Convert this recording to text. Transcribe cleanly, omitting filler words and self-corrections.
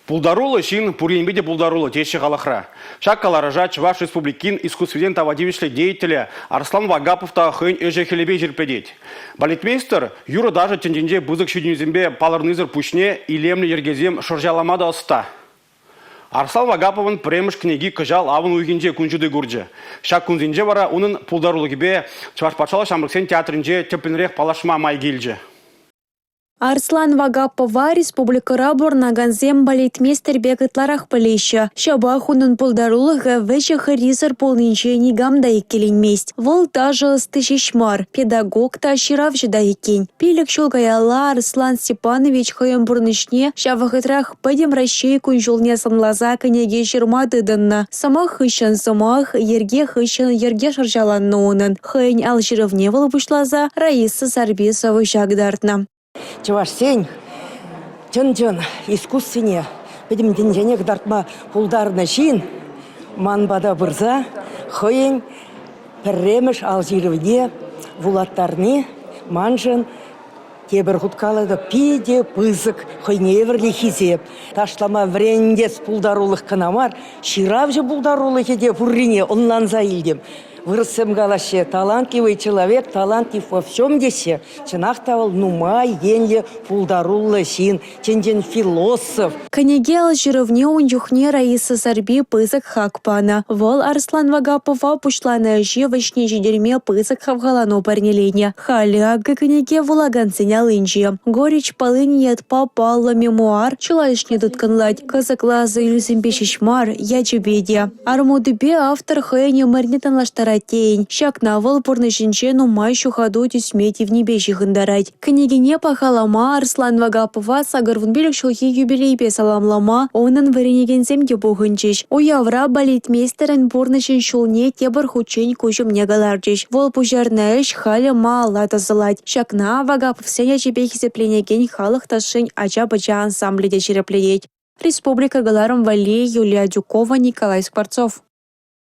Пултаруллӑ ҫын пур енпе те пултаруллӑ теҫҫӗ халӑхра. Ҫак каларӑша Чӑваш Республикин искусствисен тава тивӗҫлӗ деятелӗ Арслан Вагапов та хӑйӗн ӗҫӗ-хӗлӗпе ҫирӗплетет. Балетмейстер юрӑ-ташӑ тӗнчинче пысӑк ҫитӗнӳсемпе палӑрнисӗр пуҫне илемлӗ йӗркесем шӑрҫалама та ӑста. Арслан Вагаповӑн пӗрремӗш кӗнеки кӑҫал авӑн уйӑхӗнче кун ҫути курчӗ. Ҫак кунсенче вара унӑн пултарулӑхӗпе Чӑваш патшалӑх ҫамрӑксен театрӗнче тӗплӗнрех паллашма май килчӗ. Арслан Вагапова республикӑра пурӑнакансем балетмейстер пек ытларах пӗлеҫҫӗ. Ҫапах унӑн пултарулӑхӗ вӗҫӗ-хӗррисӗр пулнинче никам та иккӗленмест. Вӑл ташӑ ӑсти ҫеҫ мар, педагог та, ҫыравҫӑ та иккен. 5 ҫул каялла Арслан Степанович хӑйӗн пурнӑҫне, ҫав вӑхӑтрах Пӗтӗм Раҫҫей кун-ҫулне сӑнласа кӗнеке ҫырма тытӑннӑ. Сӑмах хыҫҫӑн сӑмах, йӗрке хыҫҫӑн йӗрке шӑрҫаланнӑ унӑн. Хӑйӗн ал ҫырӑвне вӑл пуҫласа Раиса Сарпи сӑвӑҫа кӑтартнӑ. Чӑвашсен чӑн-чӑн искусствине пӗтӗм тӗнчене кӑтартма пултарнӑ ҫын ман пата пырса хӑйӗн пӗрремӗш ал ҫырӑвне вулаттарни маншӑн тепӗр хут калатӑп, питӗ пысӑк хӑйне евӗрлӗ хисеп. Ташлама вӗрентес пултарулӑх кӑна мар, ҫыравҫӑ пултарулӑхӗ те пуррине ӑнланса илтӗм. Вырӑссем калаҫҫӗ, талантливый человек талантлив во всем теҫҫӗ. Чӑнах та вӑл нумай енлӗ пултаруллӑ ҫын, чӑн-чӑн философ. Кӗнеке ал ҫырӑвне ун чухне Раиса Сарпи пысӑк хак панӑ. Вӑл Арслан Вагапова пуҫланӑ ӗҫе вӗҫне ҫитерме пысӑк хавхалану парнеленӗ. Халӗ акӑ кӗнеке вулакансен аллинче. «Горечь полыни» ятпа паллӑ мемуар чылайӑшне тыткӑнлать. Кӑсӑклӑ асаилӳсемпе ҫеҫ мар, ячӗпе те. Армутипе автор хӑйӗн ӗмӗрне танлаштарать тейӗн. Ҫакна вӑл пурнӑҫӗнче нумай ҫухату тӳсме тивнипе ҫыхӑнтарать. Кӗнекене пахалама Арслан Вагапова 85 ҫулхи юбилейпе саламлама унӑн вӗренекенсем те пухӑнчӗҫ. Уявра балетмейстерӑн пурнӑҫӗн ҫулне тепӗр хутчен куҫ умне кӑларчӗҫ. Вӑл пуҫарнӑ ӗҫ халӗ малалла тӑсӑлать. Ҫакна Вагаповсен ячӗпе хисепленекен халӑх ташшин ача-пӑча ансамблӗ те ҫирӗплетет. Республика кӑларӑм валли Юлия Адюкова, Николай Скворцов.